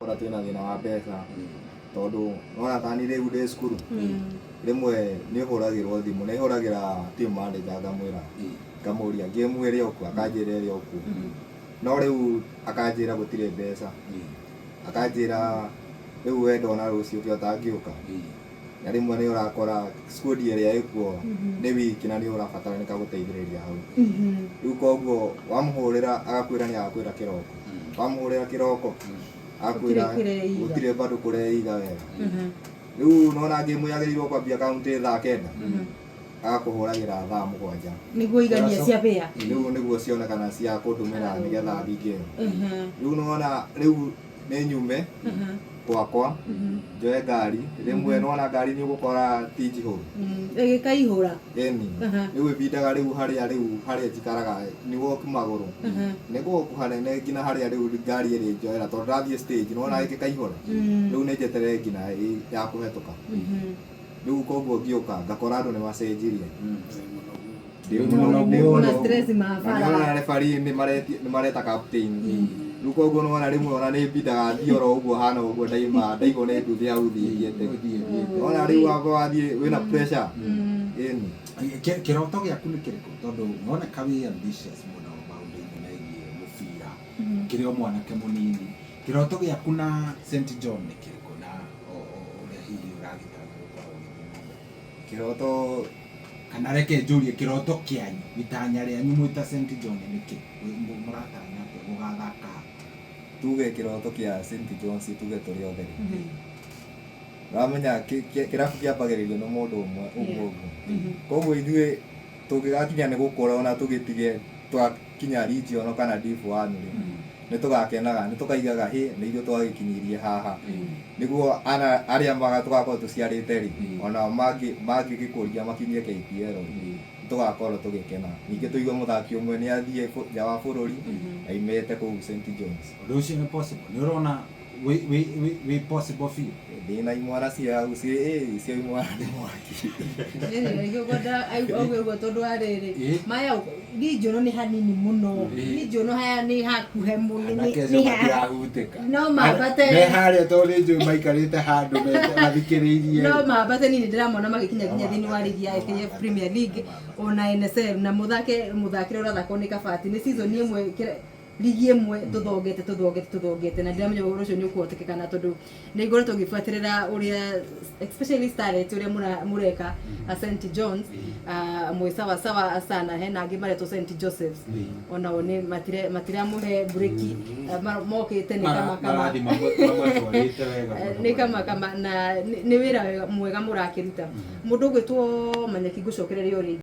Ũgakora twĩna thĩna wa mbeca, tondũ nona tani rĩu ndĩ cukuru, rĩmwe nĩ hũragĩrwo thimũ, nĩ hũragĩra team manager, ngamwĩra, ngamũria game ĩrĩa ũkuo, akanjĩra ĩrĩa ũkuo, no rĩu akanjĩra gũtirĩ mbeca, akanjĩra rĩu we ndona rũciũ kĩo ngĩũka. Na rĩmwe nĩ ũrakora squad ĩrĩa ĩkuo nĩ wiki na nĩ ũrabataranĩka gũteithĩrĩria hau. Rĩu koguo wamũhũrĩra agakwĩra nĩ agakwĩra kĩroko, wamũhũrĩra kĩroko agakwĩra Gũtirĩ kũreiga. Gũtirĩ bado kũreiga wega. Rĩu nona game yagĩrĩirwo kwambia kaunti thaa 9, agakũhũragĩra thaa 7. Nĩguo igania cia bĩa. Rĩu nĩguo cionekana cia kũndũmĩra nĩgetha thiĩ game. Rĩu nona rĩu nĩ nyume gwakwa njoe ngari, rĩmwe nona ngari nĩ ũgũkora ti njihũru. Ĩgĩkaihũra. Ĩni. Rĩu ĩbindaga rĩu harĩa, rĩu harĩa njikaraga nĩ walk magũrũ, nĩ gũku hanene nginya harĩa rĩu ngari ĩrĩ njoera, tondũ ndathiĩ stage nona ĩngĩkaihũra, rĩu nĩ njeterere nginya ya kũhetũka. Rĩu koguo ngĩũka ngakora andũ nĩ macenjirie. Ndĩ mũnogu, ndĩ na mũnogu. Stress ma Na bara. nĩwona referee nĩ mareta captain. Rĩu koguo nĩwona rĩmwe ona nĩ mbindaga thiĩ oro ũguo hana ũguo, ndaima ndaigwo nĩ nduthi hau thiĩ thiĩte. Nĩwona rĩu wamba wathiĩ wĩna pressure, ĩni. Kĩroto gĩaku nĩ kĩrĩkũ, tondũ nĩwoneka wĩ ambitious mũno maũndũ-inĩ megiĩ mũbira, ũkĩrĩ o mwanake mũnini? Kĩroto gĩaku na St John nĩ kĩrĩkũ, na ũrĩa hihi ũragĩtanya gũkorwo ũgĩthiĩ na mbere? Kĩroto Kana reke njũrie, kĩroto kĩanyu, itanya rĩanyu mwĩ ta St John nĩ kĩ? Mũratanya atĩa gũgathaka ha? Tuge kĩroto kĩa St John's, tuge tũrĩ othe rĩ, ũramenya kĩrabu kĩambagĩrĩrio nĩ mũndũ ũmwe ũguo ũguo. Koguo ithuĩ tũngĩgakinya nĩ gũkũra, ona tũgĩtige twakinya regional kana div 1 rĩ, nĩ tũgakenaga, nĩ tũkaigaga hĩ nĩ ithuĩ twagĩkinyirie haha, nĩguo ana arĩa maga tũgakorwo tũciarĩte rĩ, onao mangĩgĩkũria makinyie KPL rĩ, nĩ tũgakorwo tũgĩkena. Ningĩ tũigue mũthaki ũmwe nĩ athiĩ nja wa bũrũri aimĩte kũu St John's. Ũndũ ũcio nĩ possible? Nĩ ũrona wĩ possible biũ? Ndĩna imwana cia hau ciĩ ĩ cio imwana nĩ mwaki. Nĩkĩo ngwenda auge ũguo, tondũ wa rĩrĩ, maya regional nĩ hanini mũno. Regional haya nĩ hakuhe mũno. Anake acio matirahutĩka. No mambate. Me harĩa, tondũ nĩ njũĩ maikarĩte handũ mathikĩrĩirie. No mambate, niĩ nĩ ndĩramona magĩkinya nginya thĩinĩ wa ligi ya FKF Premier League ona NSL, na mũthake mũthakĩre ũrathakwo nĩ Kabati nĩ season ĩmwe ligi ĩmwe tũthongete tũthongete tũthongete, na ndiramenya ũhoro ũcio nĩ ũkũhotekekana, tondũ nĩ ngoretwo ngĩbuatĩrĩra ũrĩa especially Starlet ũrĩa mũreka a St John's, mwĩ sawa sawa sana. Hena angĩ maretwo St Joseph's, onao nĩ matiramũhe breki, mokĩte nĩ kama kama. Marathiĩ mamatwarĩte wega mũno. Nĩ kama kama, na nĩ wĩra mwega mũrakĩruta. Mũndũ ũgwĩtwo Manyeki, ngũcokereria o rĩngĩ.